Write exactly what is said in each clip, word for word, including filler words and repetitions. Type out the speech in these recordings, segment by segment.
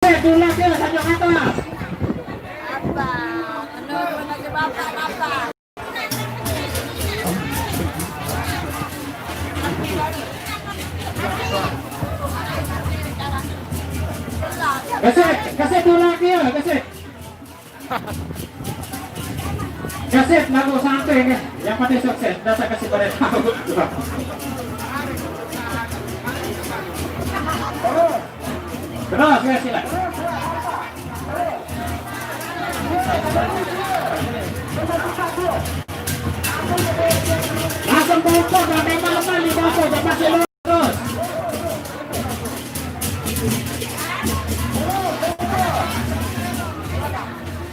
Tulak ya, sanjung atas. Apa? Menurun aja Bapak, Bapak. Kasih, kasih tulak ya, kasih. Kasih lagu santai nih, yang penting sukses, data kasih pada tahu. Terus, ya, sila. Langsung bongkar, dan memang lemah di bongkar, dan masih terus.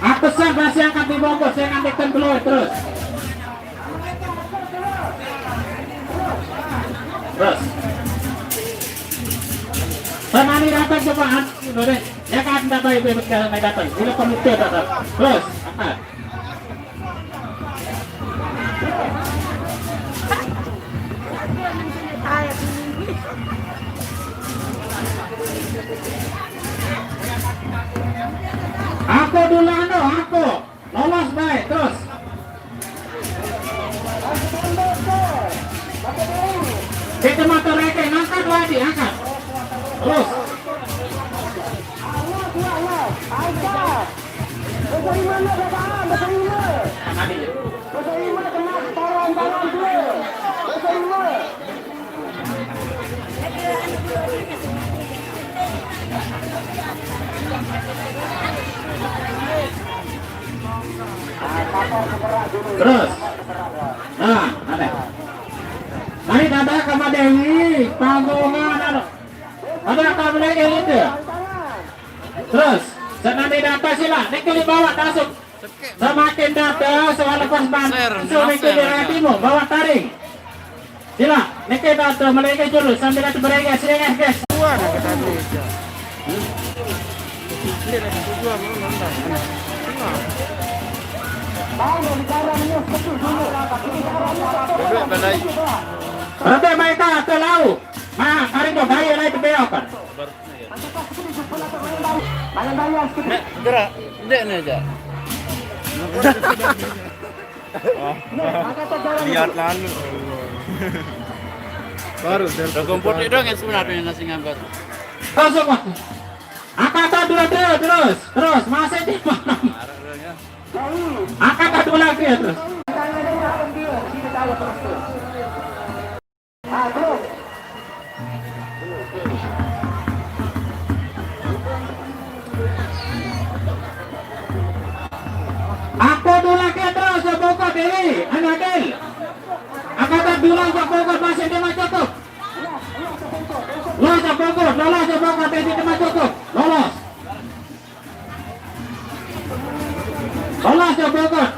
Aku sih masih angkat di bongkar, saya ngantikan dulu terus. Terus. Sama ini datang coba, an-, udah deh. Ya kan, tidak baik, baik, sekarang naik datang. Ini perlu dia datang. Terus, angkat. Aku dulu, anu, aku. Lolos, baik, terus. Kita motor reke, angkat lagi, angkat. Terus. Terus. Nah, ada. Mari, Dada sama Dewi, panggungan, anu. Ada kamu lagi, elit ya? Terus, senang di atas sila, niki di bawah masuk. Semakin data, soal lepas ban. Share, share, share. Bawa taring. Sila, niki data, mulai ke jurus, sambil data berengah, serengah, guys. Dua dah kata dia. Dia dah dua, belum nonton. Tengok. Duduk balai. Berhenti main tak, terlalu. Ma, hari tu gaya naik ke belakang. Nek, gerak. Dek ni aja. Lihat lalu. Baru dia. Dah kompor dia dong yang sebenarnya nasi ngangkat. Masuk, Mas. Angkat dua, dua, terus. Terus, masih di mana? Angkat dua lagi ya, terus. Aku dulu lagi terus, ya, bongkar Dewi, Anadel. Angkatan dulu, ya, bongkar, masih lima cukup. Lolos, ya, bongkar, lolos, ya, bongkar, Dewi, lima cukup. Lolos. Lolos ya, bongkar.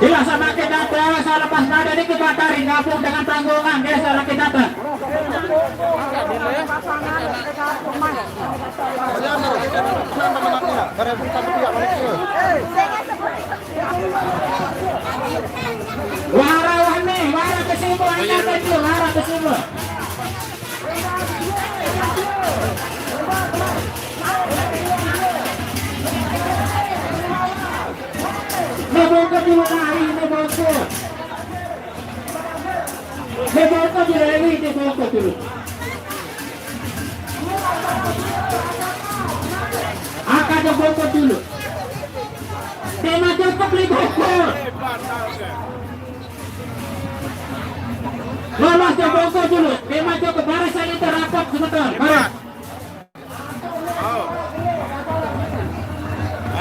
Jelas sama kita, saya lepas nada dikit, Batari gabung dengan tanggungan, geser lagi datang. Wara wani, wara ke sini, wara ke sini. Dia bongkar dulu, nah, ini bongkar. Dia bongkar dulu, ini dia bongkar dulu. Angkat dia bongkar dulu. Tema cukup, beli bongkar. Lolos dia bongkar dulu. Tema cukup, baris saya itu rapat sebentar. Baris.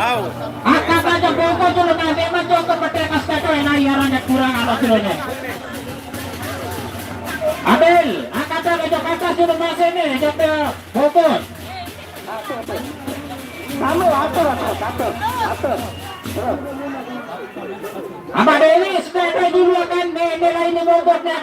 Au. Angkat aja bongkar dulu, nah, memang cukup berdekas kata, nah, iya, kurang apa dulunya. Adil, angkat aja ke atas dulu, Mas, ini, jok bongkar. Kamu atur, atur, atur, atur. Terus. Abah Dewi, sepeda dulu kan, ini, ini lainnya bongkarnya.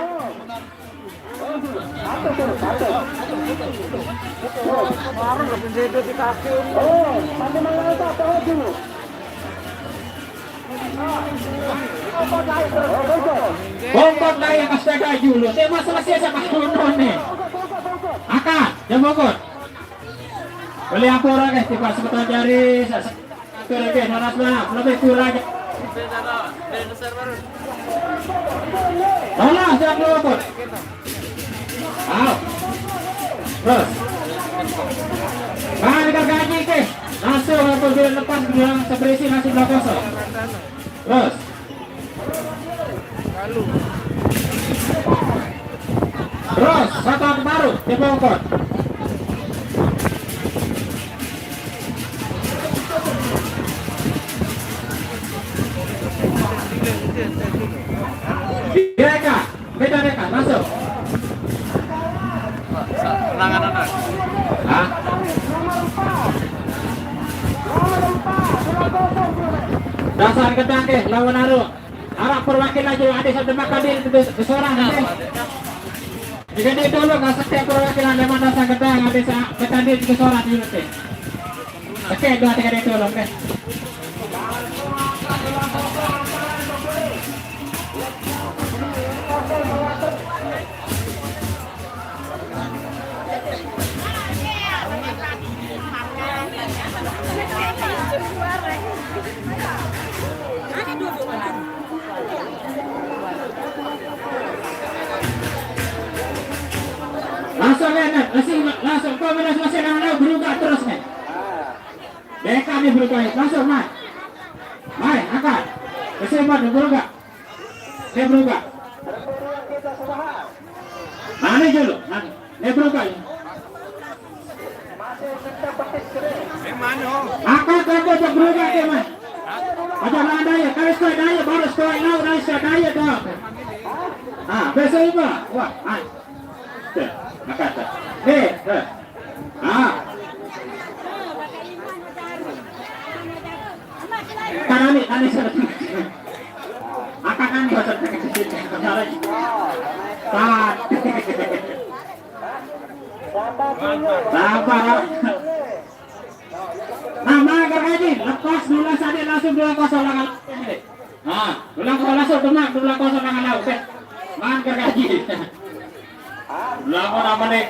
Bongkar lah yang astaga dulu. Dia masalah siapa dulu nih? Angkat, dia bongkar. Beli ampura, guys, tiba sekitar jari, sa-, sa-, satu lebih, dua ratus lah, lebih kurang. Tolong, siap dulu, Bos. Ayo. Terus. Balik gaji, guys. Langsung, aku bilang lepas, bilang seberisi, masih dua kosong. Terus. Terus, satu baru, di bongkot. Deka, beda Deka, masuk. Sa-, tangan anak. Hah? Dasar gedang, eh, lawan Arung. Arah perwakilan juga ada satu makan di, di, di seorang, eh. Jadi dulu nggak setiap perwakilan lima dasar gedang ada sa-, petani di seorang dulu, eh. Oke, dua, tiga, dia dulu, oke. Langsung, Leonard. Masih, langsung. Kau masih, masih, langsung, berubah terus, nih. Beka nih berubah, langsung, Mai. Mai, angkat. Kesimpan, berubah. Dia berubah. Mana dulu? Mana? Dia berubah, ya. Angkat, angkat, dia berubah, dia, Mai. Aja nada ya, kalau sekali daya, baru sekali laut, dari sekali daya, dah. Ah, biasa juga. Wah, Mai. Tuh, angkat, tuh. Eh, tuh. Ah. Tanani, tanani, tanani. Angkat tangan, Bos. Saat. Sabar. Nah, mager aja. Lepas dulu saja, langsung dua kosong, lawan. Nah, dua kosong langsung, Demak, dua kosong, lawan, lawan. Oke. Mager aja. Lawan apa nih?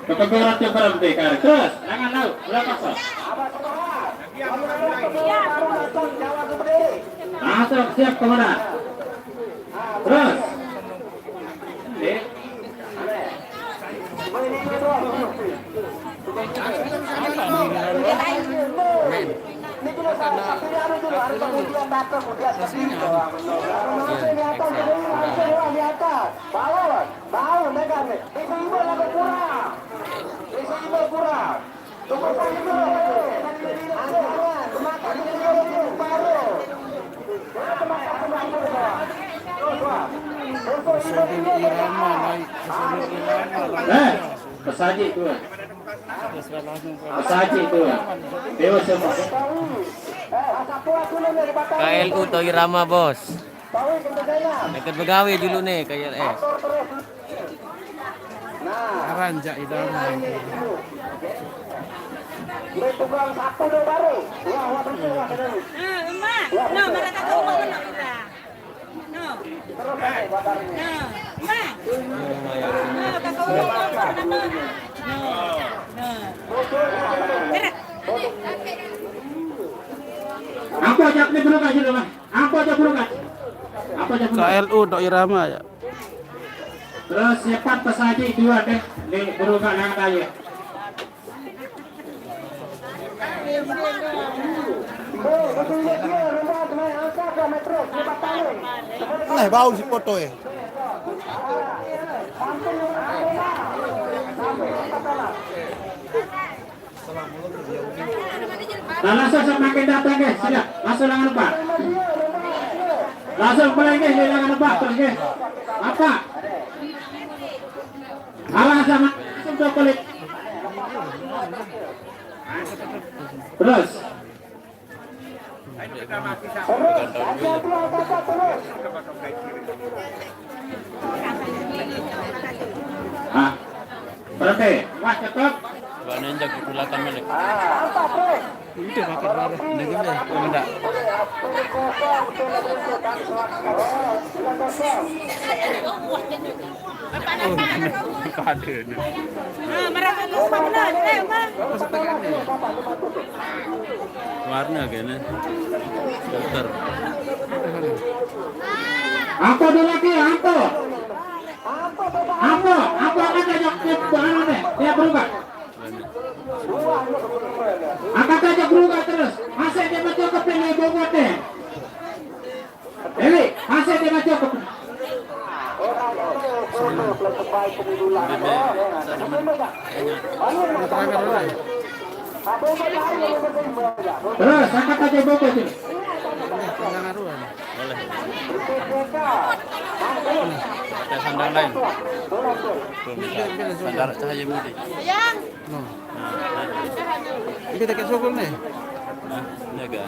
Keteguran tuh berhenti, Kar. Terus, jangan tahu, berapa, Kos? Masuk, siap, komandan. Terus. Oke. Bau, bau, mereka nih. Ibu-ibu lagi kurang. Ibu-ibu kurang. Tunggu, tunggu, tunggu. Angkat, angkat, angkat, baru. Pesagi irama, naik pesagi irama. Eh, pesagi tuh. Pesagi tuh. Dewa semua. K L U atau irama, Bos? Ikut begawe dulu nih, K L S. Aranjak irama. Nah, Emak. Nah, mereka tahu mana kita. Nah. Nah, Emak. Nah, kakak udah tahu mana. Nah. Nah. Aku ajak nih dulu, Kak, dulu, Kak. Aku ajak dulu, Kak. Aku ajak dulu. K L U dok irama ya. Terus cepat pesagi dua deh, di berubah nang kayu. Nah, bau si foto ya. Nah, langsung semakin datang, guys. Siap. Langsung jangan lupa. Langsung mulai, guys. Jangan lupa, terus, guys. Apa? Alah, sama. Langsung ke kulit. Terus. Ah, berhenti. Wah, cakep. Wah, nenjak di tulakan balik. Udah makan bareng. Udah gede, enggak? Oh, kade. Nah, mereka tuh. Warna kene. Filter. Apa dia lagi? Apa? Apa? Apa aja yang dia berubah? Angkat aja berubah terus. Masih dia baca ke pilih bobot deh. Dewi, masih dia baca ke Terus angkat aja bobot tuh. Boleh. Pakai sandal lain. Tuh, bisa. Sandal cahaya mudi. Yang. No. Nah, nah. Ini dekat sukul nih. Nah, ini agak.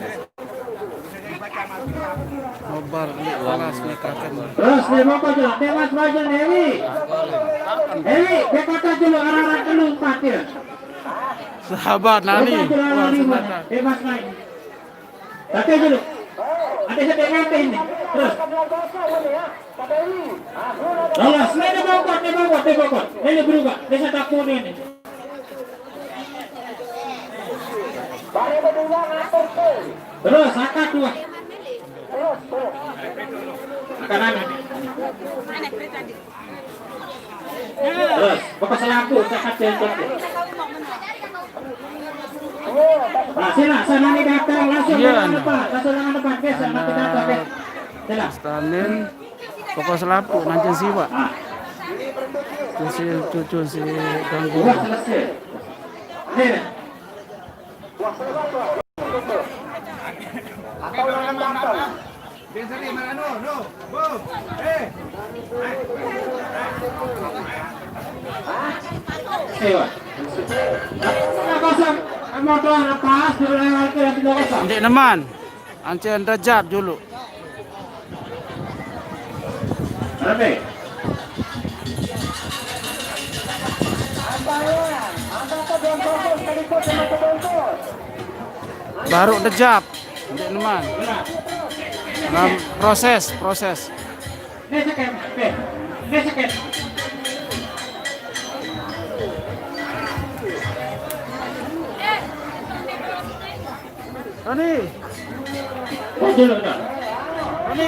Nobar ini kelas nih kakek nih. Terus dia bapak juga, dia mas baca Dewi. Dewi, dia kata dulu orang-orang dulu empat ya. Sahabat Nani. Wah, senjata. Dia mas main. Tapi dulu. Ada saya dengar ini. Terus. Lolos, ini bokot, ini bokot, ini bokot. Ini berubah, ini saya takut ini. Terus, angkat dua. Angkat anak. Terus, bapak selaku, angkat dia, angkat dia. Nah, sila, sana ni datang, langsung Iya, lengan nah. Depan, langsung lengan depan, guys, nanti datang, guys. Sila. Stalin, pokok selapu, nancing siwa. Ah. Cuci, cucu si ganggu. Wah, selesai. Nih, nih. Dia sering mana, no, no, boom, eh. Ayo. Kosong. Motor lepas, dulu lagi, dulu kosong. Ndeq neman. Ancen rejap juluq. Rame. Baruq dejap. Ndeq neman. Dalam proses, proses. Rani. Rani.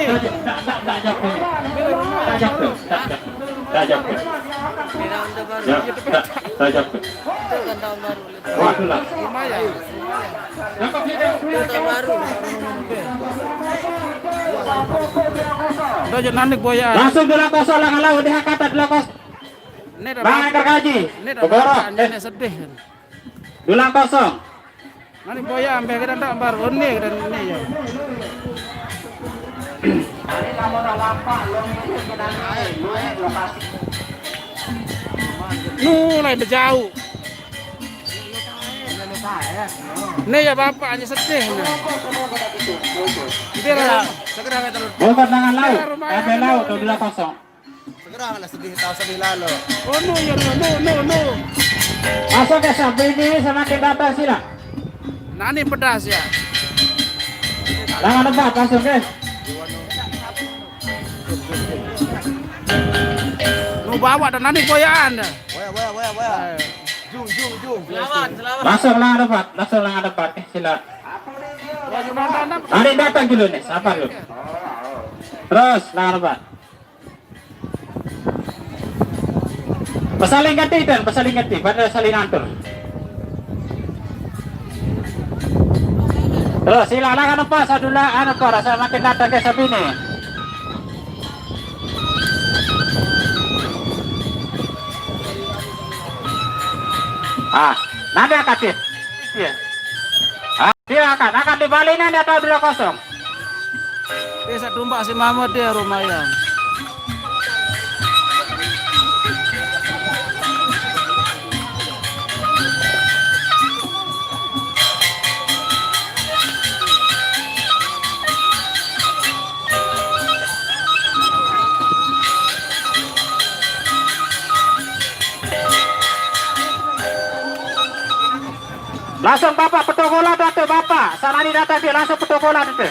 Lumayan. Udah, jangan nanik boyaan. Langsung dua kosong lah kalau udah kata dua kosong. Ini dah Bang Angker Kaji. Ini dah Bogoro. Ini sedih. Dua kosong. Nani boya ambil kita ndak bar one kita ini ya. Nu lain jauh. Ini ya bapak hanya sedih. Nah. Dia lah. Bukan tangan laut, tapi laut dua kosong. Segera lah sedih, tahu sedih lalu. Oh, no, ya, no, no, no, no. Masuk ke samping ini sama kita atas sila. Nani pedas ya. Langan lebat masuk, guys. Nu bawa dan nani boyaan dah. Waya, waya, waya, waya. Jung, jung, jung. Selamat, selamat. Masuk langan lebat, masuk langan lebat, eh, sila. Nani datang dulu nih, sabar dulu. Terus langan lebat. Pesaling ganti dan pesaling ganti, pada saling atur. Terus silakan apa sadula anu kok rasa makin datang ke sabini. Ah, nanti akatif. Iya. Silakan, akan dibalinan atau dua kosong. Desa Tumbak si Mahmud dia lumayan. Langsung Bapak petuh bola tu, Bapak. Sarani datang dia langsung petuh bola tu.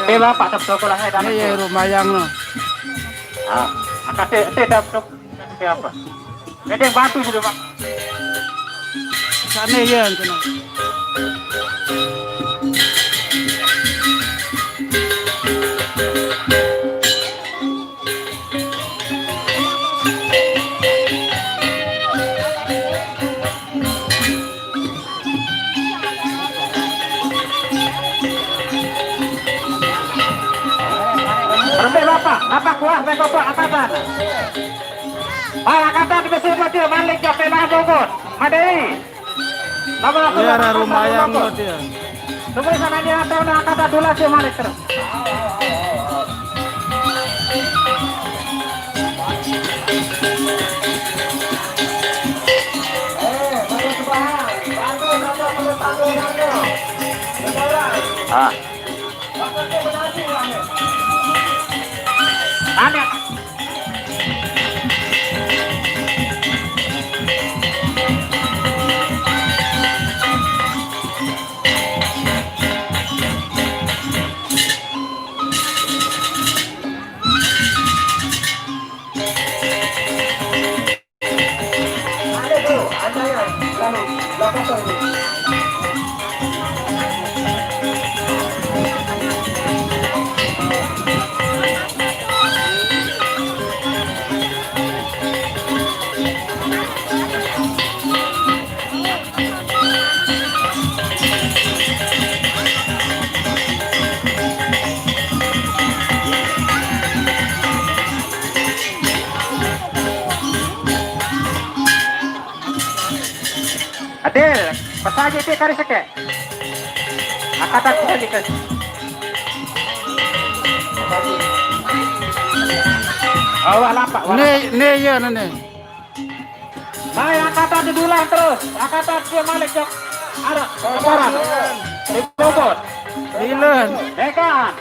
Eh, Bapak, tak betul lah, saya dah. Ini ya, betul. Rumayang no. Ah, angkat, eh, eh, dah betul. Siapa? Jadi yang bantu sudah, Pak. Sana ya, sana. Rembik bapak, bapak kuah, baik bapak angkatan. Ah, angkatan di besi bocil, balik jok pelah bobot. Madai. Lama-lama. Iya, ada rumah yang bobot. Tunggu sana dia, atau nak angkatan dulu sih, balik terus. Ah. Aneh. Adil, pesaji ti kari seke. Akatan pesaji ke. Awak lapak, wak lapak. Ni, ni ya ni. Baik, angkatan didulang terus. Angkatan dia malik jok. Ada, laporan. Ribobot. Dilan. Dekan.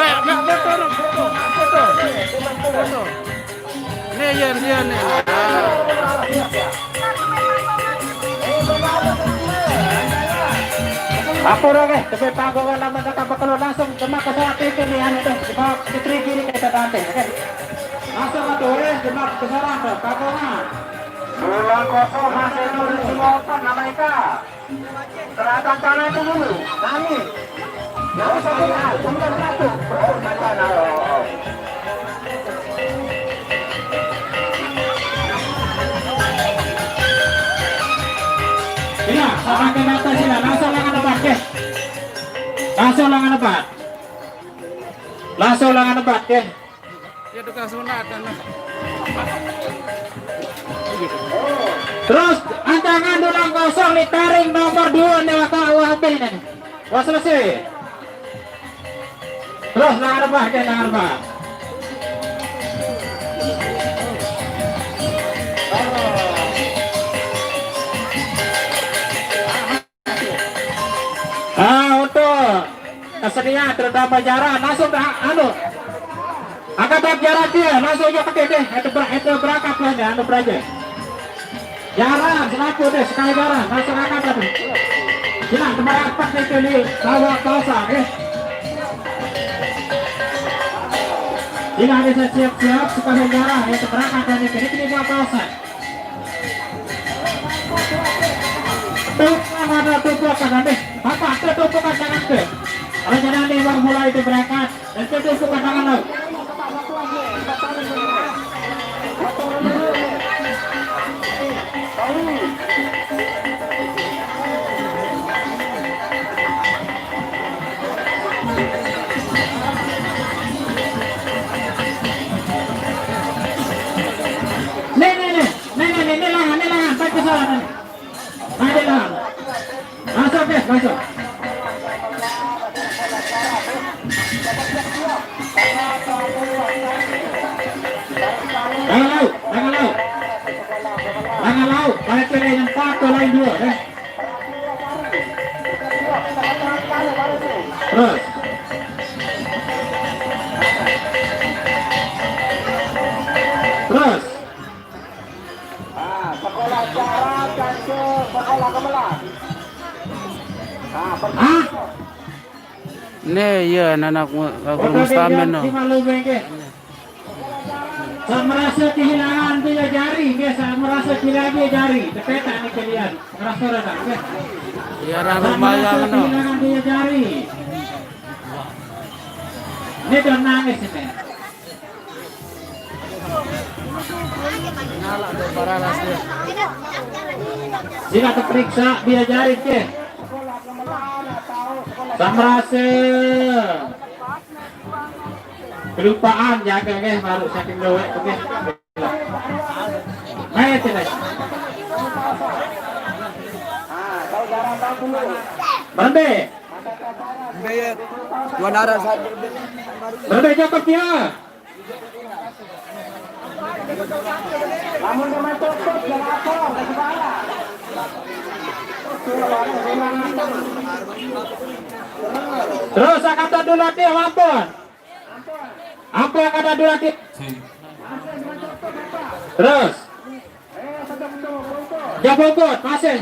Eh, nak foto, nak foto, nak foto. Foto. Ni, ya, dia ni. Ah. Apa dah ke? Tapi panggung lama dah tak bakal langsung demak ke sana titik ni, anu tu. Di bawah, di tinggi ni kita nanti, okey? Langsung atu, eh, demak ke sana tu, panggung ah. Bulan kosong masih turun semua open, nama Eka. Serahkan tanah itu dulu. Nangis. Nangis satu hal. Bukan satu. Bro, macam mana? Sila, sama ke atas sila. Langsung lengan depan, ke. Langsung lengan depan. Langsung lengan depan, ke. Ya, tukang sunat, kan. Terus, antangan dulang kosong ditaring nomor dua ni, wah, wah, habis ni. Wah, selesai. Terus, lengan rebah, ke, lengan rebah. Ah, untuk kesenian, terutama jaran, langsung dah, anu. Angkat dah jaran dia, langsung dia pakai deh. Itu ber-, itu berangkat lah ni, anu beraja. Jaran, selaku deh, sekali jaran, langsung angkat dah. Sila, berangkat ni tu ni, bawa kawasan, eh. Sila, dia siap-siap, sekali jaran, eh, berangkat dah ni, ini, ini bawa kawasan. Tumpukan ada tumpukan nanti. Bapak tu tumpukan tangan tu. Kalau jangan ni baru mulai tu berangkat. Dan tu tumpukan tangan tu. Ni, ni, ni. Ni, ni, ni, ni lah, ni lah, tak kesalahan. Ada lah. Masuk, Beb, masuk. Tangan laut, tangan laut. Tangan laut, balik ke lain empat, ke lain dua, eh. Terus. Terus. Ah, sekolah jarak dan ke sekolah gamelan. Ah, ber- Hah? Nih, iya, anak-anak mu-, aku Oke, Mustamin, no. Saat merasa kehilangan dia jari, dia saat merasa kehilangan dia jari, tepetak nih kalian. Merasa dah tak? Oke. Iya, dah. Saat merasa lumayan, no. Kehilangan dia jari. Ini udah nangis ini. Sila terperiksa, dia jari ke. Saat merasa kelupaan, jaga ke, baru saking dewek ke. Naik sini. Berhenti. Berhenti, cukup ya. Terus angkat dulu, ampun. Ampun, angkat dulu, ampun. Terus. Jabungkut, masih.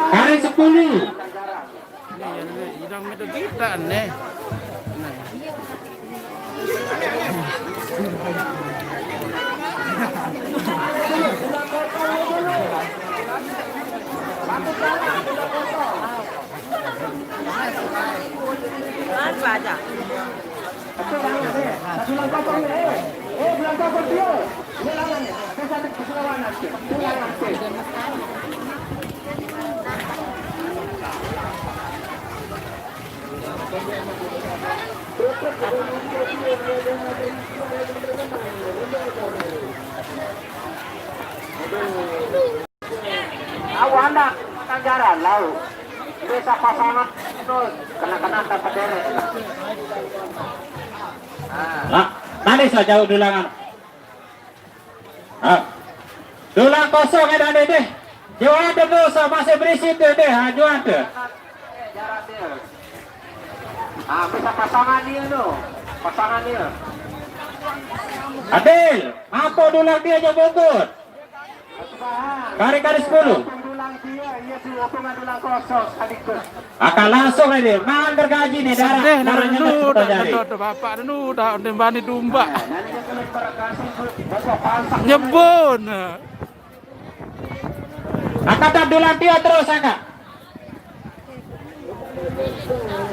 Karet sepuluh. Ini yang ini, yang itu kita nih. Nah. Apa aja? Tahu anak Tanggaran, lau. Bisa pasangan terus, kena-kena tak pedere. Nah, tadi saya jauh dulangan. Ah. Dulang kosong ya, deh, deh. Jauh ada tuh, so, masih berisi tuh, deh, ajuan tuh. Ah, bisa pasangan dia tuh. Pasangan dia. Adil, apa dulang dia aja bungkut? Kari-kari sepuluh. Akan langsung ini, mangan gergaji nih, darah, sedih, darahnya dulu, masuk ke jari. Udah, udah, bapak dulu, udah, udah bani domba. Nyebun. Angkatan dulang dia terus, angkat.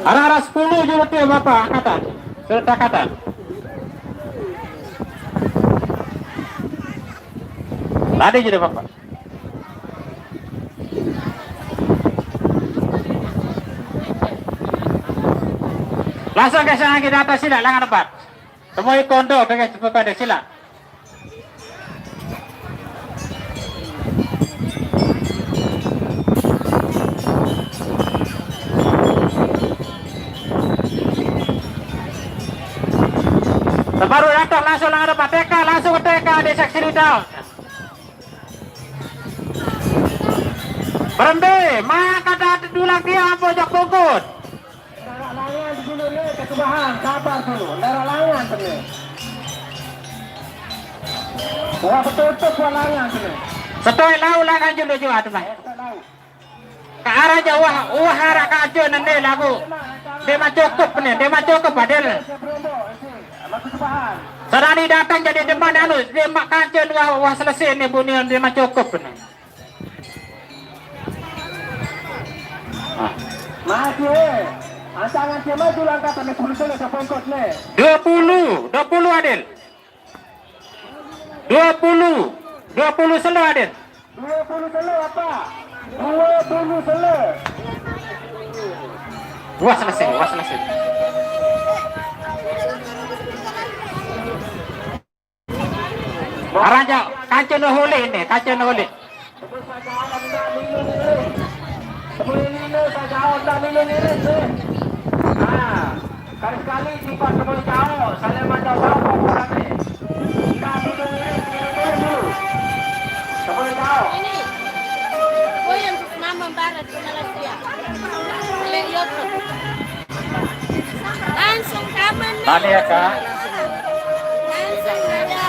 Arah-arah sepuluh juga tuh, Bapak, angkatan. Sudah angkatan. Tadi jadi, Bapak. Langsung ke sana, kita atas sila, langan empat. Temui kondo, ke temui kondo, sila. Terbaru datang langsung langan depan T K, langsung ke T K, Desa Sirida. Berhenti, maka ada dulang dia, apa jak bungkut. Ndaraq langan dulu, le, kesubahan, sabar dulu. Ndaraq langan dulu. Wah, betul-betul wah langan dulu. Setoi lau langan dulu juga tuh, Bang. Ke arah jauh, wah, wah, arah kaca nende lagu. Dia mah cukup nih, dia mah cukup, Adil. Sarani datang jadi deman anu, dia mak kaca wah, wah selesai nih bunyi, dia mah cukup nih. Masih, eh. Antangan dia maju langkah sampai puluh selo sepongkot nih. Dua puluh, dua puluh, Adil. Dua puluh, dua puluh selo, Adil. Dua puluh selo apa? Dua puluh selo. Wah, selesai, wah, selesai. Aranja, kancen oleh ini, kancen oleh. Sekali-sekali tiba semua jauh, saya macam tahu kok bukan ni. Kita duduk ini, duduk dulu. Semua jauh. Ini, goyang mama barat ke Malaysia. Boleh lihat. Langsung kamen. Mana ya, Kak? Langsung ada.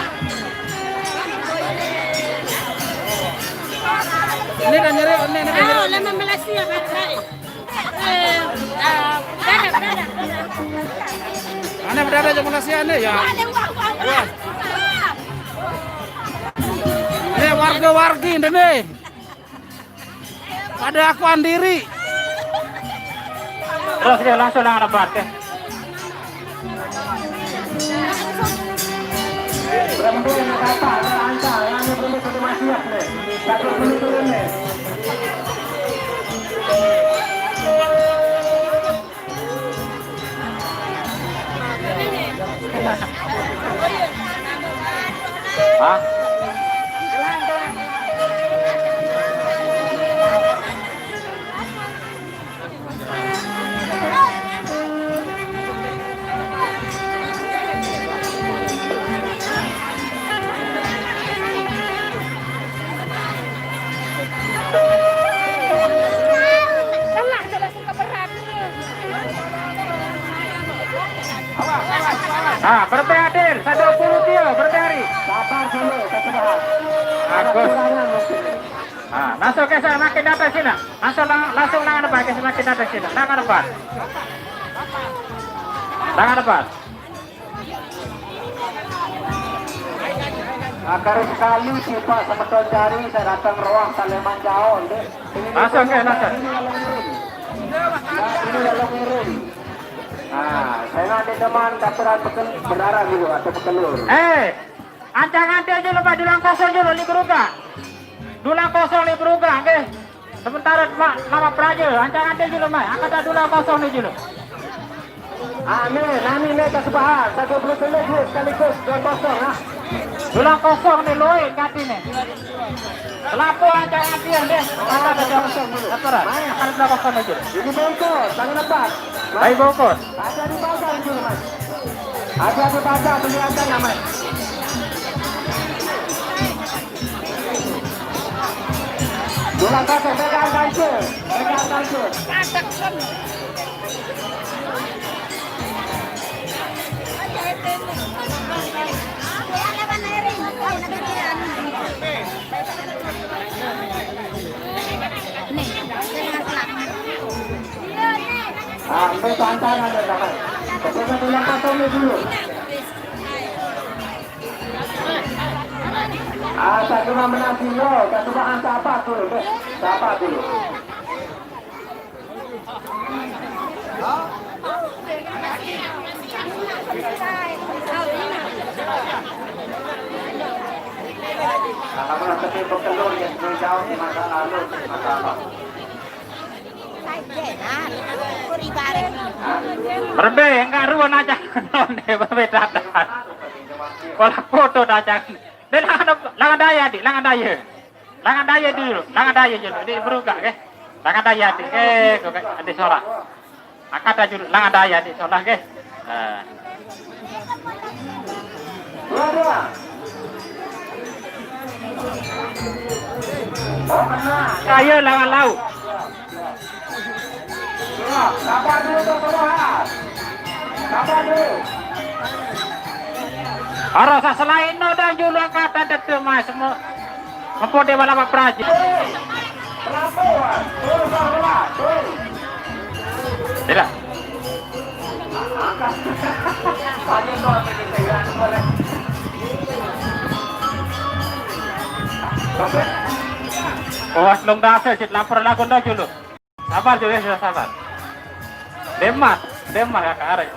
Ini dah nyeri, ini, ini dah nyeri. Lama Malaysia, Pak. Eh, ah, dah, dah, dah, dah. Mana berada di Malaysia ni, ya? Ada uang, uang, uang. Ini warga-wargi ini. Pada aku andiri. Terus dia langsung dengan lebat, ya. Hah? Ah, berhenti adil, satu puluh kilo, berhenti hari. Sabar dulu, kita bahas. Bagus. Ah, langsung ke sana, makin atas sini. Langsung lang-, langsung tangan depan, ke semakin atas sini. Tangan depan. Tangan depan. Akar sekali sifat semeton jari, saya datang roang Saleman jauh, deh. Ini langsung, eh, langsung. Ini lalu miring. Nah, ini lalu miring. Nah, saya nanti teman dataran pekel-, berdarah dulu atau pekelur. Eh, ancang antil dulu, Pak, dulang kosong dulu, li beruga. Dulang kosong li beruga, nggih. Sementara, Pak, nama praja, ancang antil dulu, Pak. Angkat dulang kosong ni dulu. Amin, amin, ni tak sebahan. Satu puluh tujuh duit sekaligus, dua kosong, ah. Dulang kosong ni, Loi, kati ni. Selapo aja ngambil deh. Ada, ada, ada. Atur, ah. Ada dulang kosong ni dulu. Ini bongkos, tangan lepas. Baik, bongkos. Ada di pasar dulu, Mas. Ada di pasar, beli aja, Mas. Dulang kosong, pegang kancil. Pegang kancil. Ah, itu tantangan ya, Kakak. Pokoknya bilang kosong dulu. Ah, saya cuma menang dulu, saya cuma angka apa dulu, deh. Siapa dulu? Kalau nanti bertelur ya, jauh di masa lalu, di masa lalu. Berbe, enggak ruan aja. Berbe datang. Kalau foto datang. Dia langan, langan daya, Dik, langan daya. Langan daya dulu, langan daya dulu. Dik, beruga, ke? Langan daya, Dik. Eh, kok, Dik, solah. Angkat daya dulu, langan daya, Dik, solah, ke? Nah. Kaya langan laut. Sabar dulu, Tuan Guru, ha. Sabar dulu. Ora sah selain no dan julu angkatan tetu, Mas. Mo-, mempun dia bala praja. Tidak. Awas long dasa, sit lapor lagu no julu. Sabar, Jul, ya, sudah sabar. Demat, demat, Kakak Arek.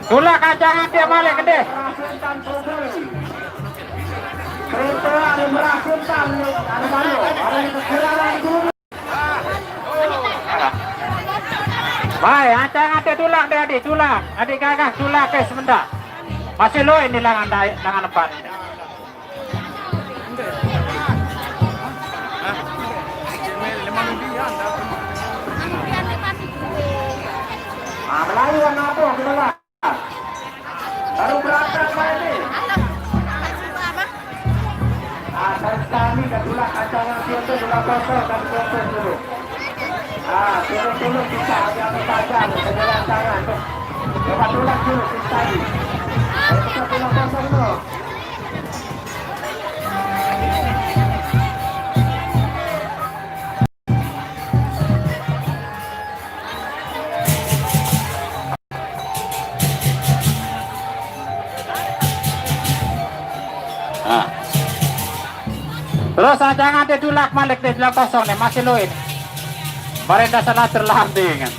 Tulak kancangan dia balik, kedeh. Baik, ancang ade tulak deh, adik, tulak. Adik gagah, tulak ke sebentar. Masih lo ini langan dai-, langan empat. Ah, Melayu warna apa? Kita lah. Baru berangkat, Pak, ini. Ah, dari kami dah pula kacang yang tiada sudah kotor dan kotor dulu. Ah, turun-turun kita hanya berpajar, berjalan tangan. Coba tulak dulu kita tadi. Kita pulang kosong dulu. Nah. Terus aja nganti tulak malik di dalam kosong nih, masih luin. Barenda sana terlambi kan.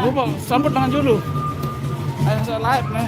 Lupa, sambut dengan julu. Ayo, saya live nih.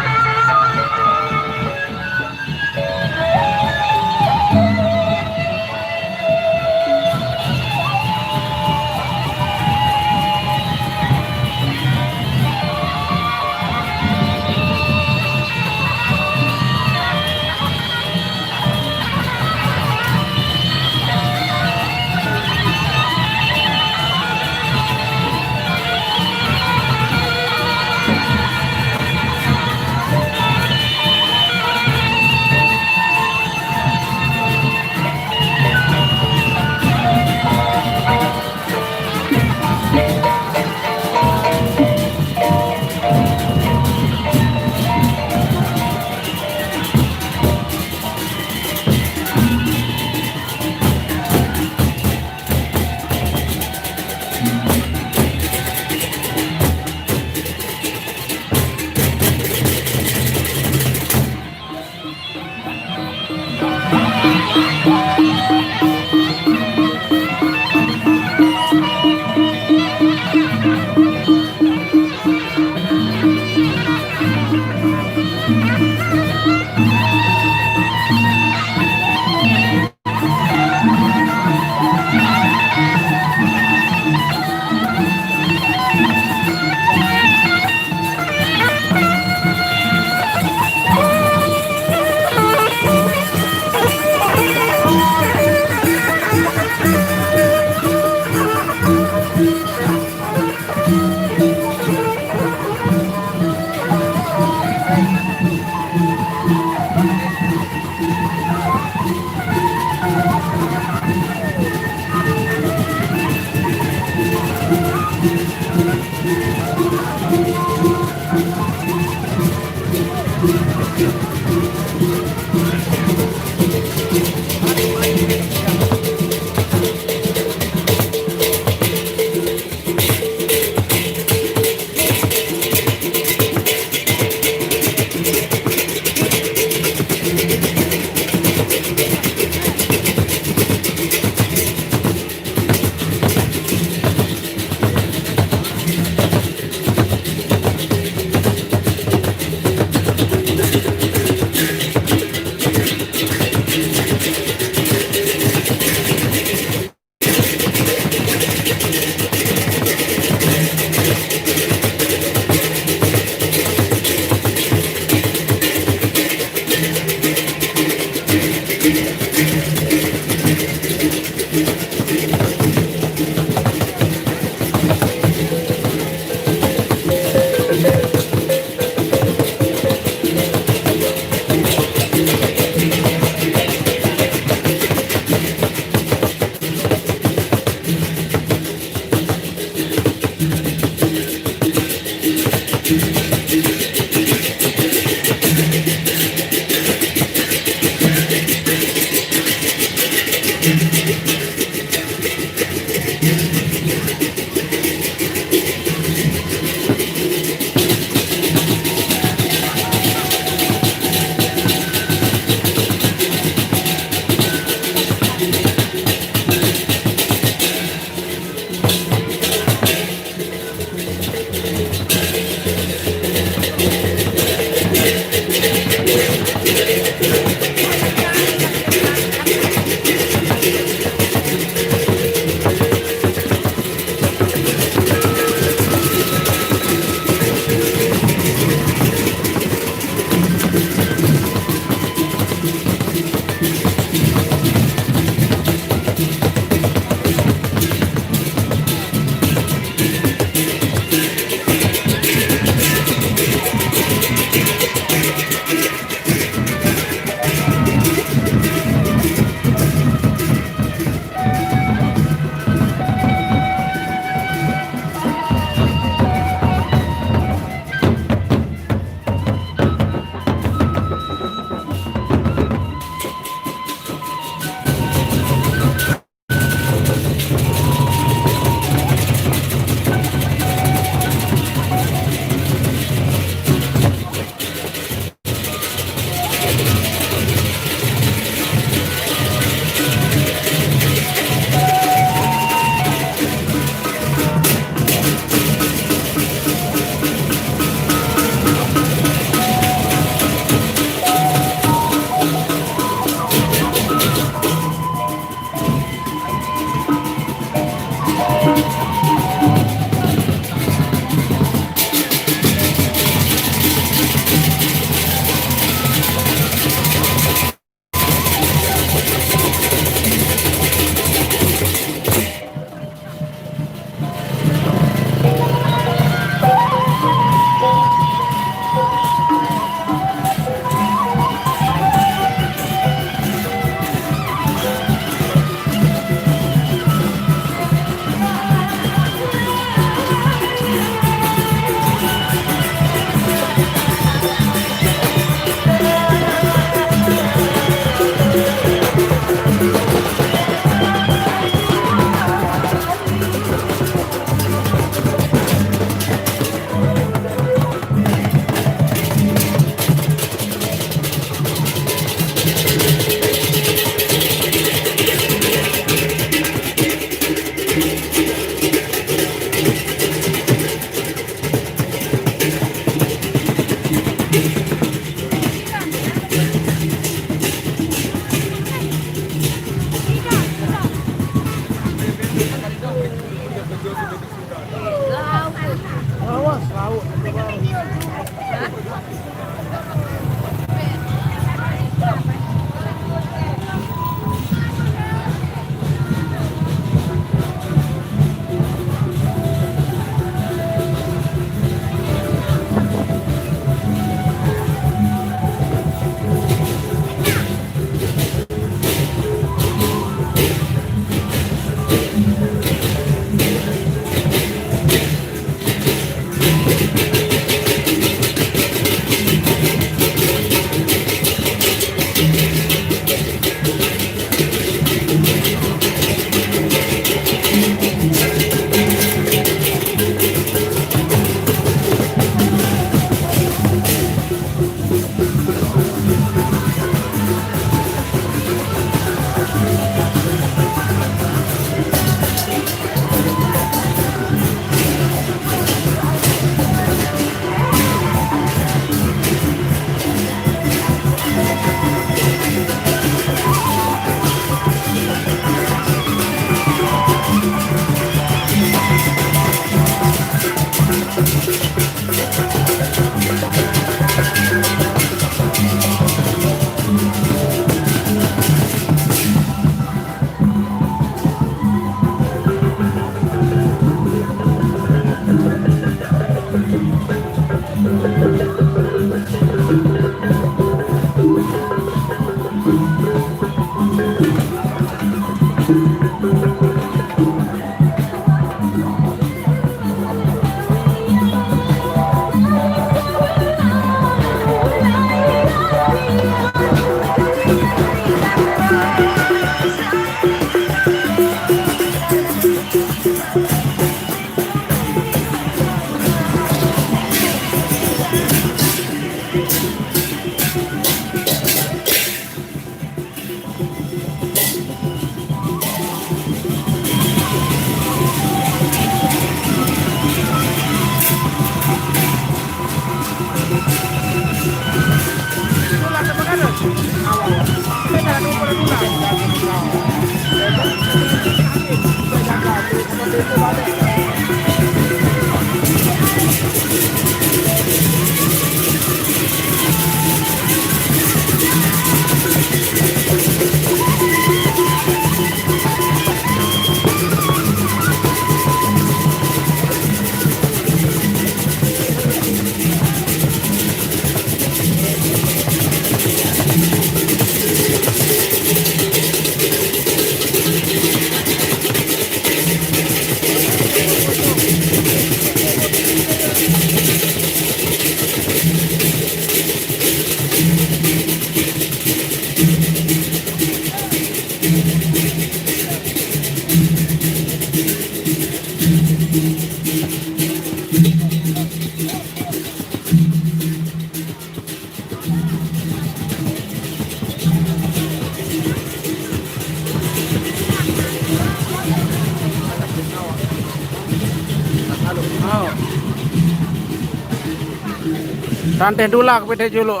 Tanteh tulak pete juluk.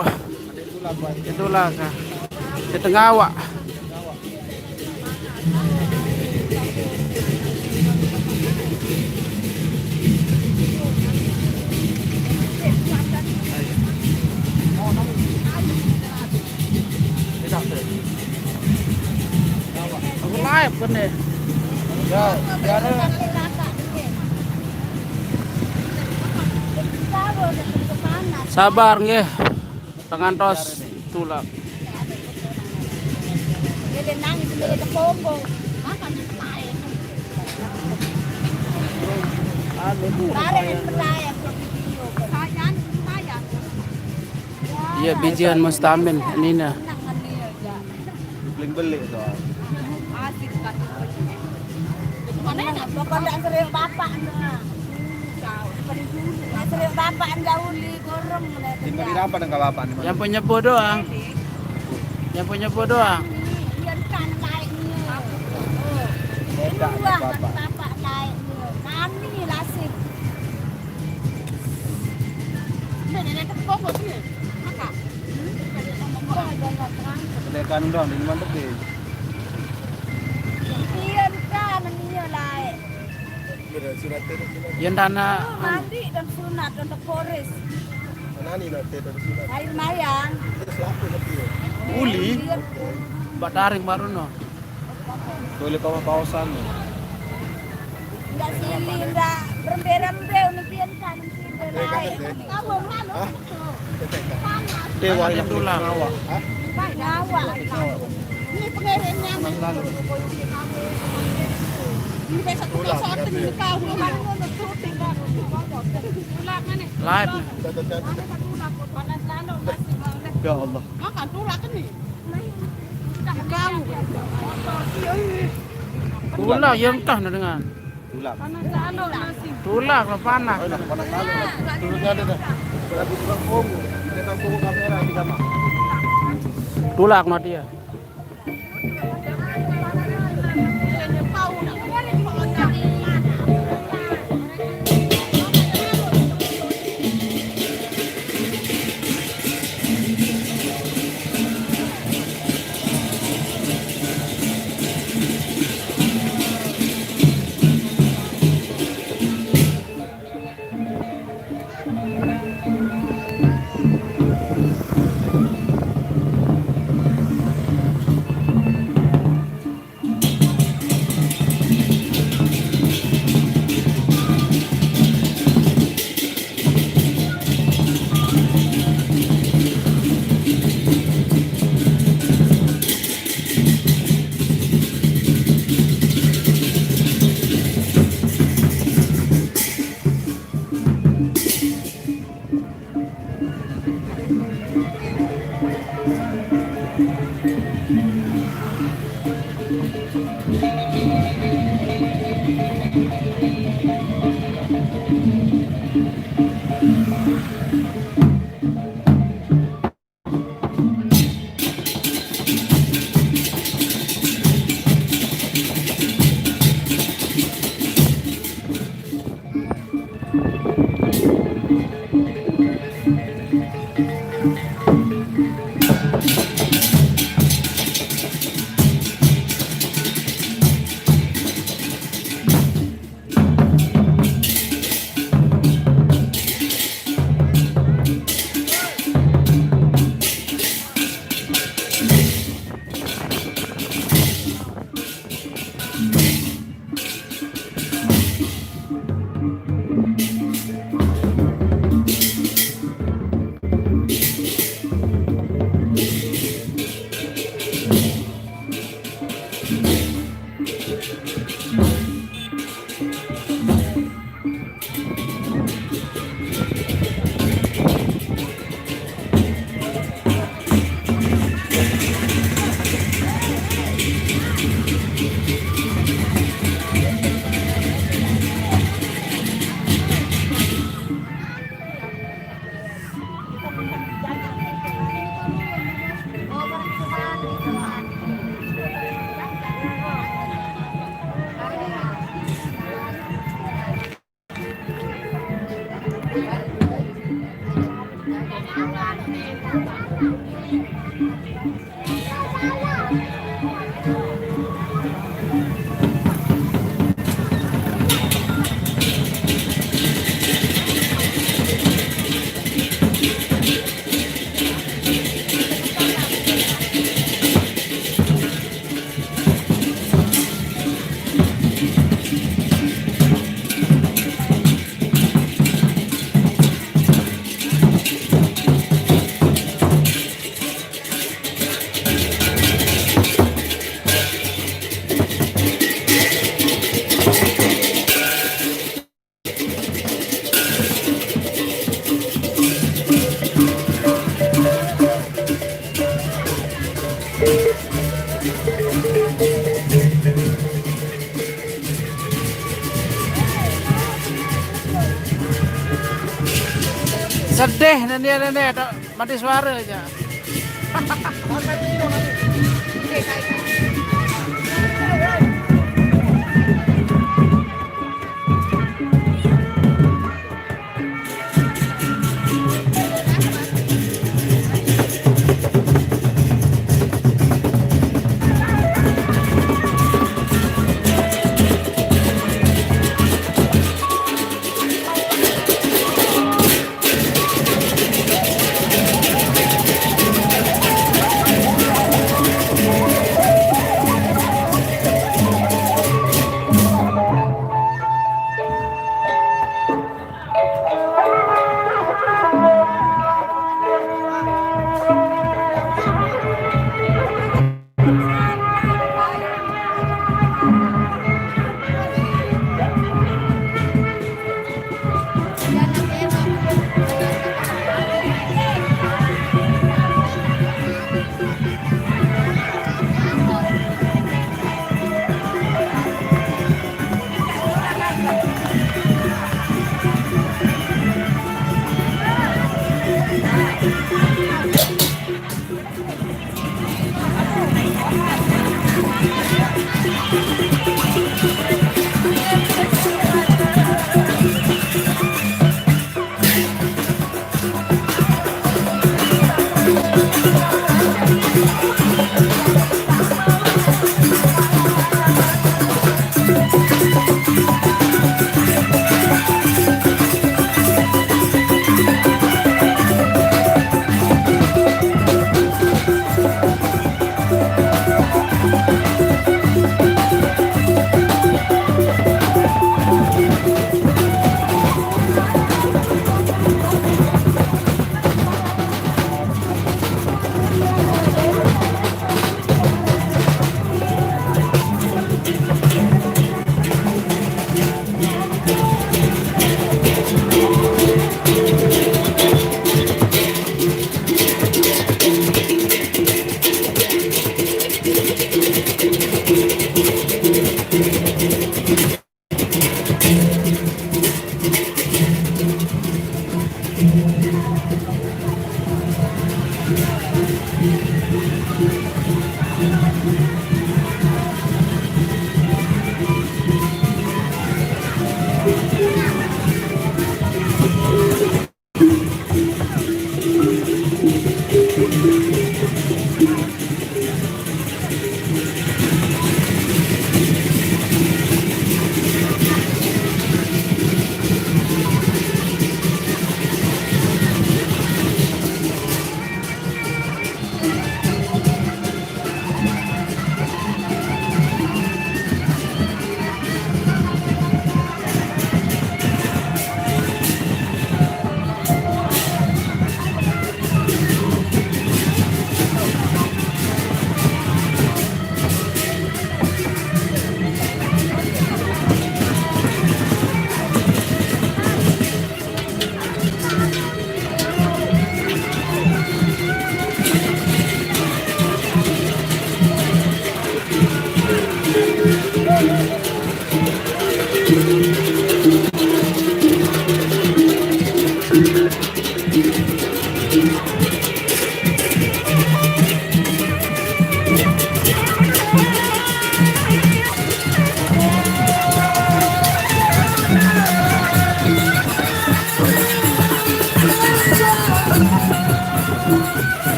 Tulak, ah. Di tengah awak. Aku live kan ni. Ya, biar. Sabar nggih. Tangan tos tulak. Dia nangis, dia teponggo. Makan lain. Bareng yang percaya, video. Sayang, sayang. Iya, bijian Mustamin, Nina. Paling beli tuh. Asik kan. Mana enak? Pokoknya serius bapak, nah. Serius bapak, jauh di gorong, nah. Tinggal di apa dengan bapak nih, Mas? Yang punya bodoh, ah. Yang punya bodoh, ah. Iya, kan naik nih. Beda nih, bapak. Bapak naik nih. Nani lasik. Ini nenek tepung kok sih. Maka. Dekan dong, di mana tuh? Iya, kan, iya, lah. Yen tanah mandi dan sunat untuk Polres. Nani nanti dari sunat? Air mayang. Terus laku nanti ya? Uli. Iya. Bataring baru no. Boleh bawa kaosan. Enggak sih, enggak berembe-rembe, unu pian kan. Hah? Dewa yang tulang. Hah? Ini pengerennya. Ini besok kita sorting di kau. Tulak mana? Live. Panas lalu masih mau. Ya Allah. Makan tulak ni. Di kau. Tulak yang kah nak dengan? Tulak. Tulak lah panas. Ayo lah, panas lalu lah. Tulaknya ada dah. Lagu tukang pom. Kita tahu pokok kamera di kamar. Tulak mah dia. Sedih nanti, nanti ada mati suara aja.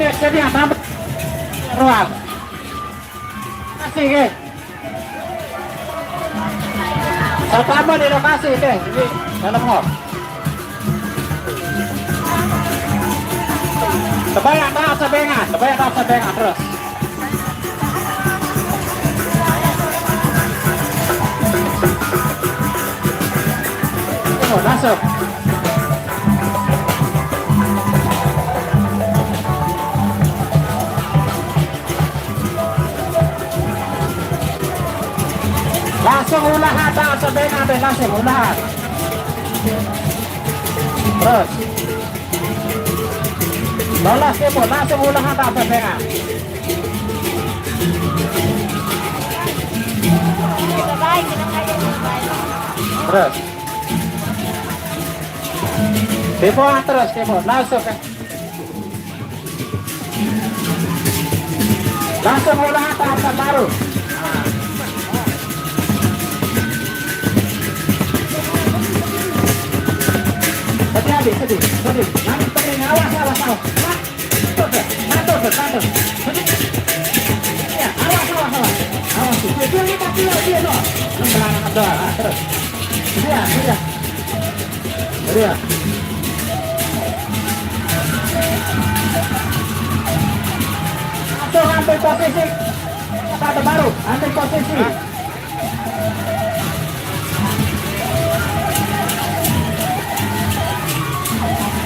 Sini, tambah. Ruang. Kasih, ke. Sapa di lokasi, ke? Ini dalam hall. Sebanyak tak sebengan, sebanyak tak sebengan terus. Oh, masuk. Langsung ulahan, tak sebengan deh, langsung ulahan. Terus. Lolos timur, langsung ulahan, tak sebengan. Terus. Timur terus, timur. Langsung ke. Langsung udah apa, apa baru. Sedih, adik, sedih, sedih. Nanti pengen awas, awas, awas. Mantul, deh, mantul, deh, mantul. Sedih. Ya, awas, awas, awas. Awas, tuh. Dia, dia, dia, dia, dia, no. Lu melarang doang, ah, terus. Iya, iya. Iya. Langsung ambil posisi. Kata baru, ambil posisi.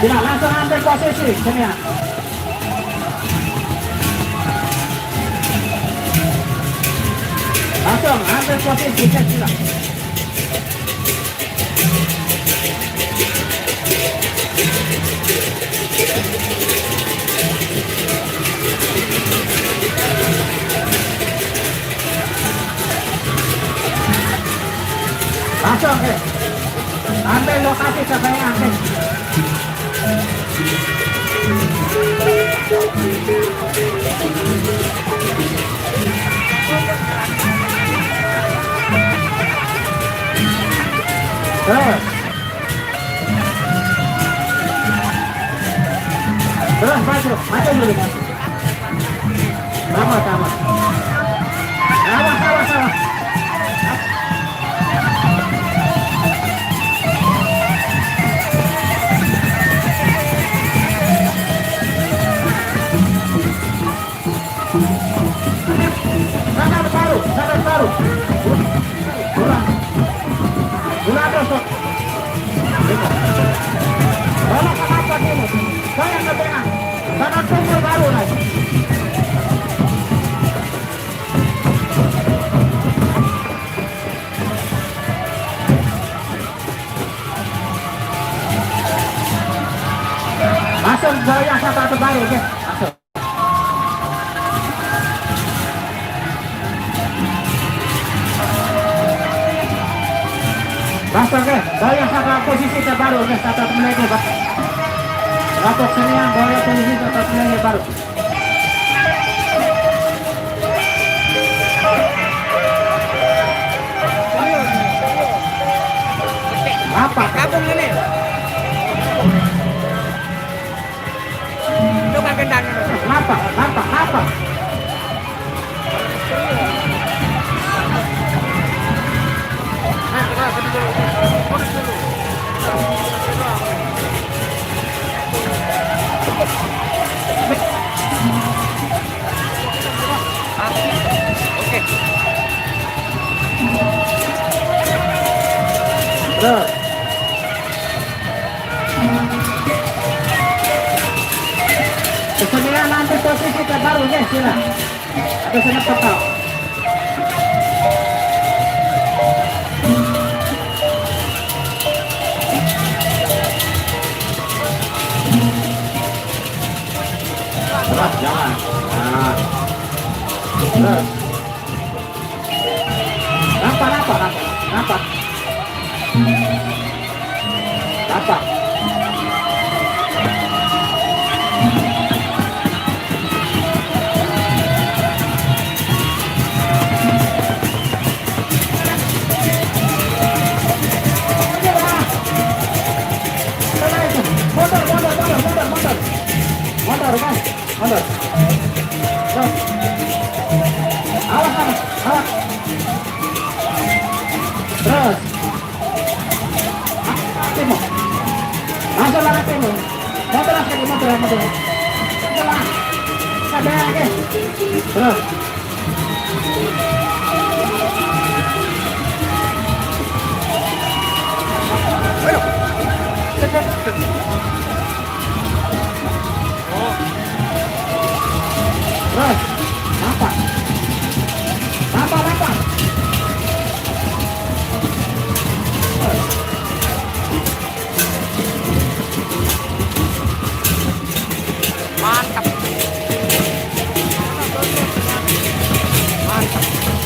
Tidak, langsung ambil posisi. Sini ya. Langsung ambil posisi, sini. Langsung, eh. Ambil lokasi, siapa yang ambil? Terus. Terus, maju, maju dulu, maju. Sama, sama. Sama, sama, sama. Sana baru, sana baru. Kurang. Kurang, terus, terus. Tolong kenapa sini? Saya ke tengah. Sana tunggu baru lagi. Masuk gaya satu baru, oke. Masuk. Masuk, oke. Gaya satu posisi terbaru, oke. Satu menit, Pak. Kelompok senior, gaya posisi satu menit baru. Apa? Gabung ini. Itu kan gendang itu. Apa? Apa? Apa? Nah, kita dulu. Terus dulu. Oke. Terus. Kesenian nanti posisi terbaru, ya, sila. Ada sana peta. Berat, jangan. Nah. Berat. Nampak, nampak, nampak. Nampak. Nampak. Mundur, mundur, mundur, mundur, mundur. Mundur, Mas. Mundur. Motor, motor, motor. Sabar, oke. Terus. Terus. Nampak. Nampak, nampak. Mantap. Mantap.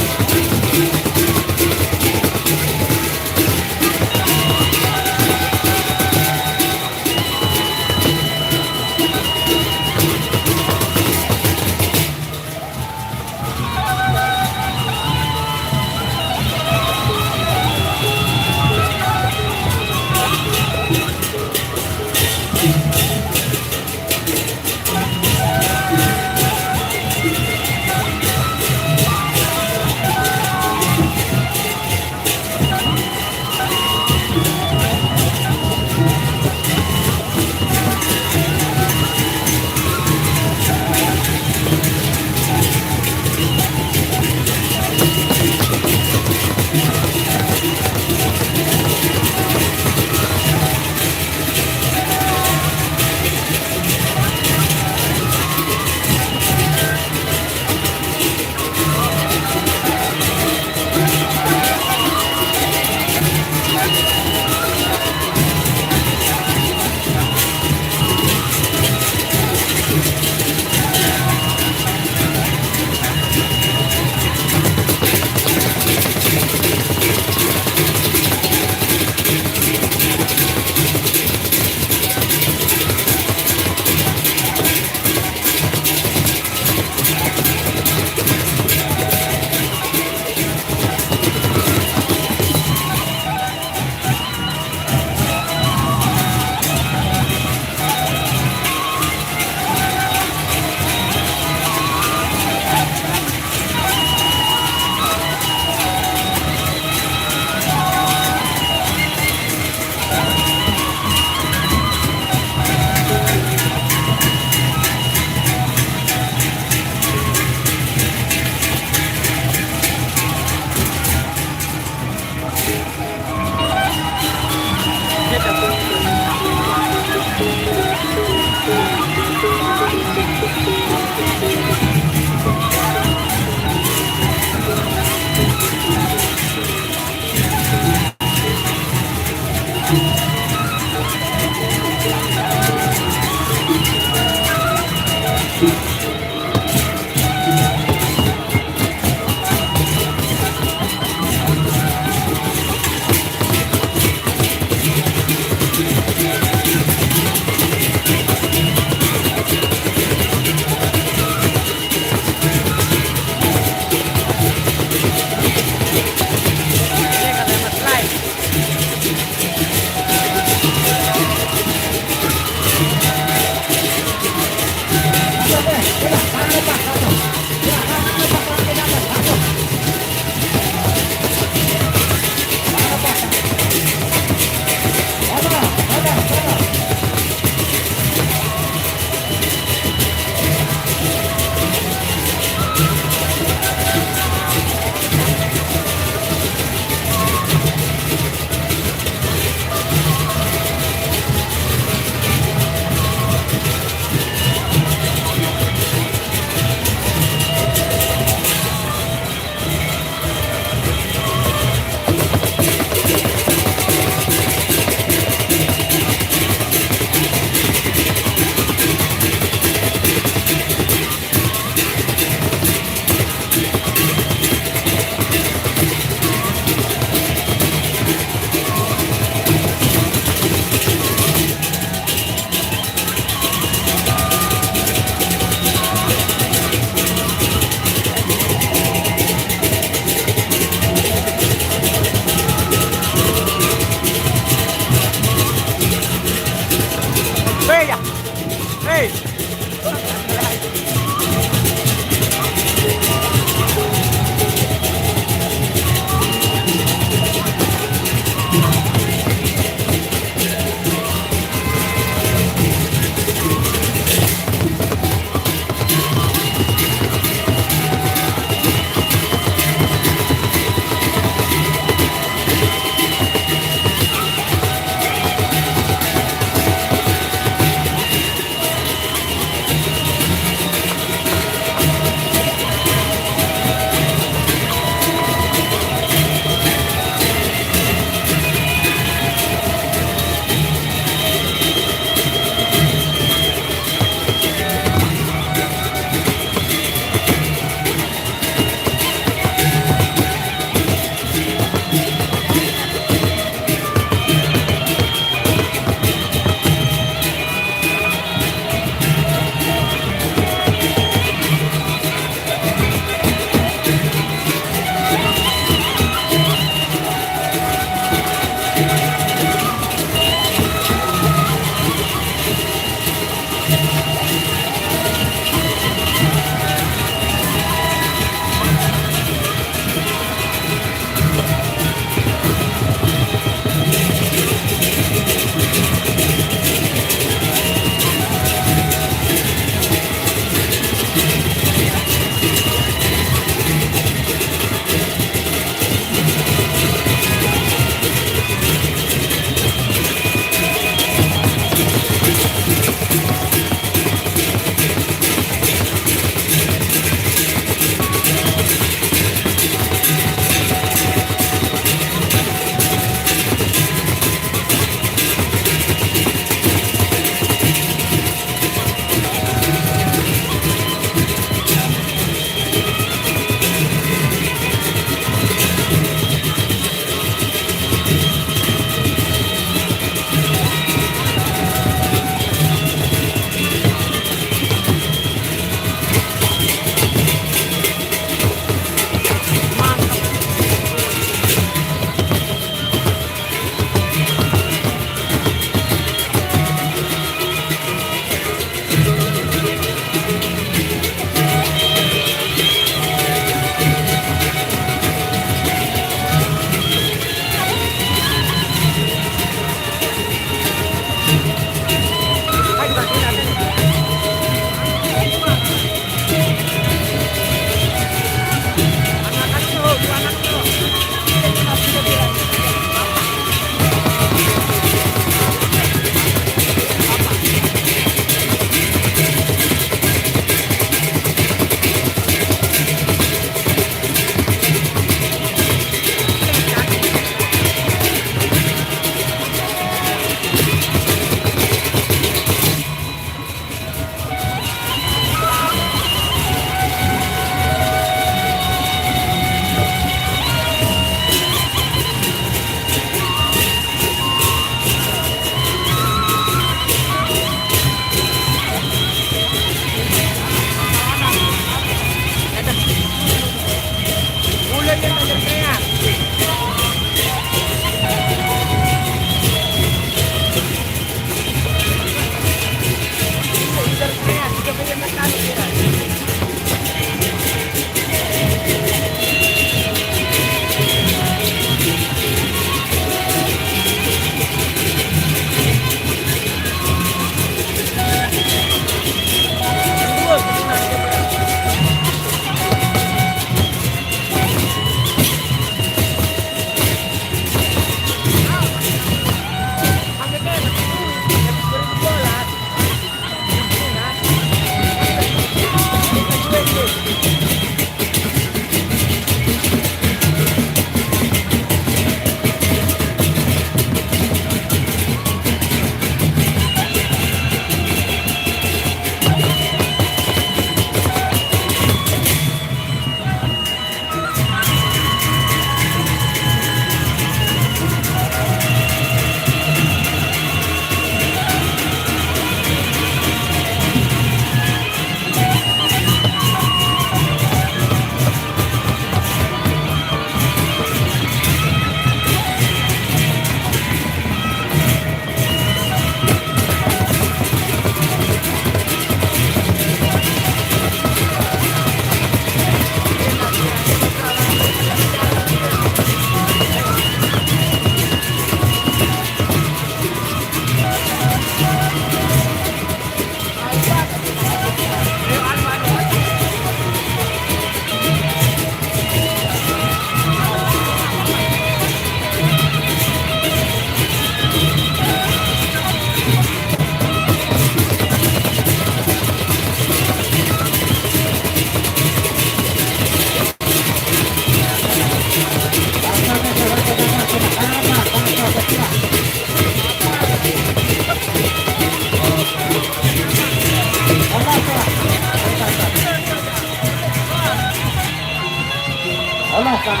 Allah, Pak.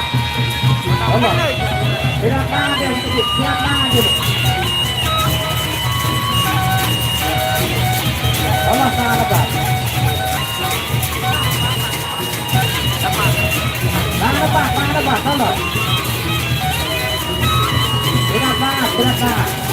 Allah. Tidak ada yang sedikit. Siapa aja? Allah, Pak. Mana, Pak? Mana, Pak? Tolong. Tidak, Pak. Tidak, Pak.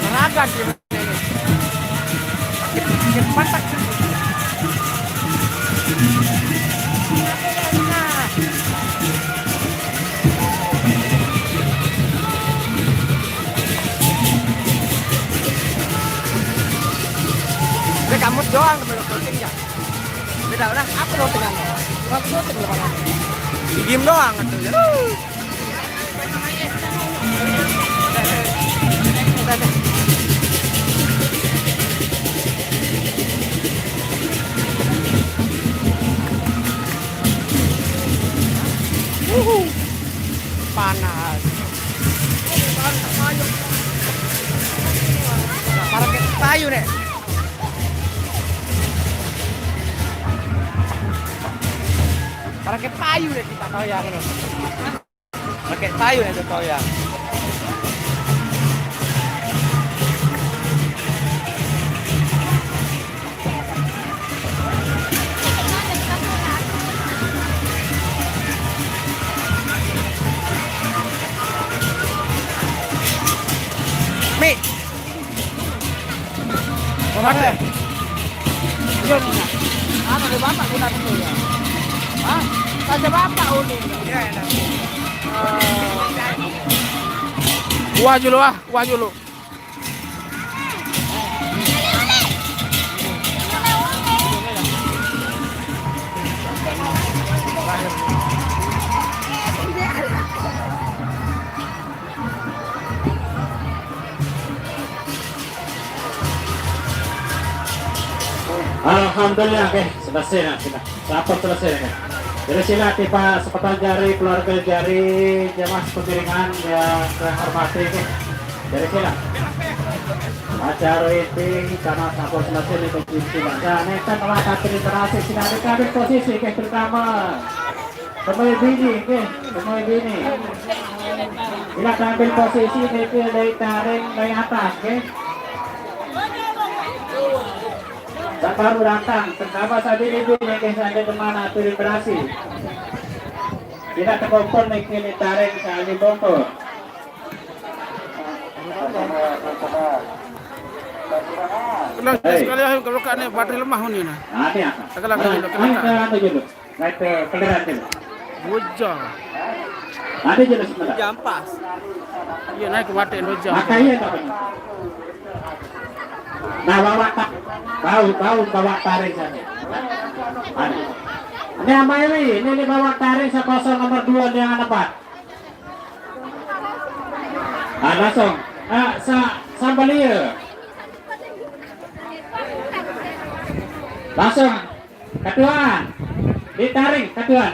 Maragan dia ini. Dia masak. Udah kamu doang temen lo penting ya. Beda orang apa lo dengan? Orang penting lo mana? Diem doang tuh. Aduh. Wuhu. Panas. Para ke payu nih. Para ke payu nih kita tahu ya. Pakai payu nih tahu ya. Mi. Mana? Iya, Nina. Anu, ada bapak guna dulu ya. Hah? Ada bapak uni. Iya, iya. Wah dulu ah, wah dulu. Alhamdulillah, oke, selesai nah, sudah. Rapat selesai nah. Jadi sila tiba sepatan jari keluarga jari jamaah pengiringan yang saya hormati, oke. Jadi sila. Acara ini karena sampun selesai di kunci sila. Nah, ini kan telah kami terasi sila diambil posisi, oke, terutama temui bini, oke, temui bini. Bila ambil posisi niki dari taring dari atas, oke. Sak baru datang, pertama saya bini bini, oke, saya di mana tuh berhasil. Tidak terkumpul niki di taring saya di bongkol. Kenang sekali ah, kalau kane baterai lemah ni nah. Ada apa? Tekan lagi dulu, tekan. Ada dulu. Naik ke kendaraan dulu. Bujang. Ada jelas sebentar. Jampas. Iya, naik ke mati bujang. Makanya tak benar. Nah, bawa tak bau bau bawa taring sana. Ada. Ini sama ini, ini, ini bawa taring sekosong nomor dua yang anak Pak. Ah, langsung. Ah, sa sambalia. Langsung. Katuan. Ditaring, katuan.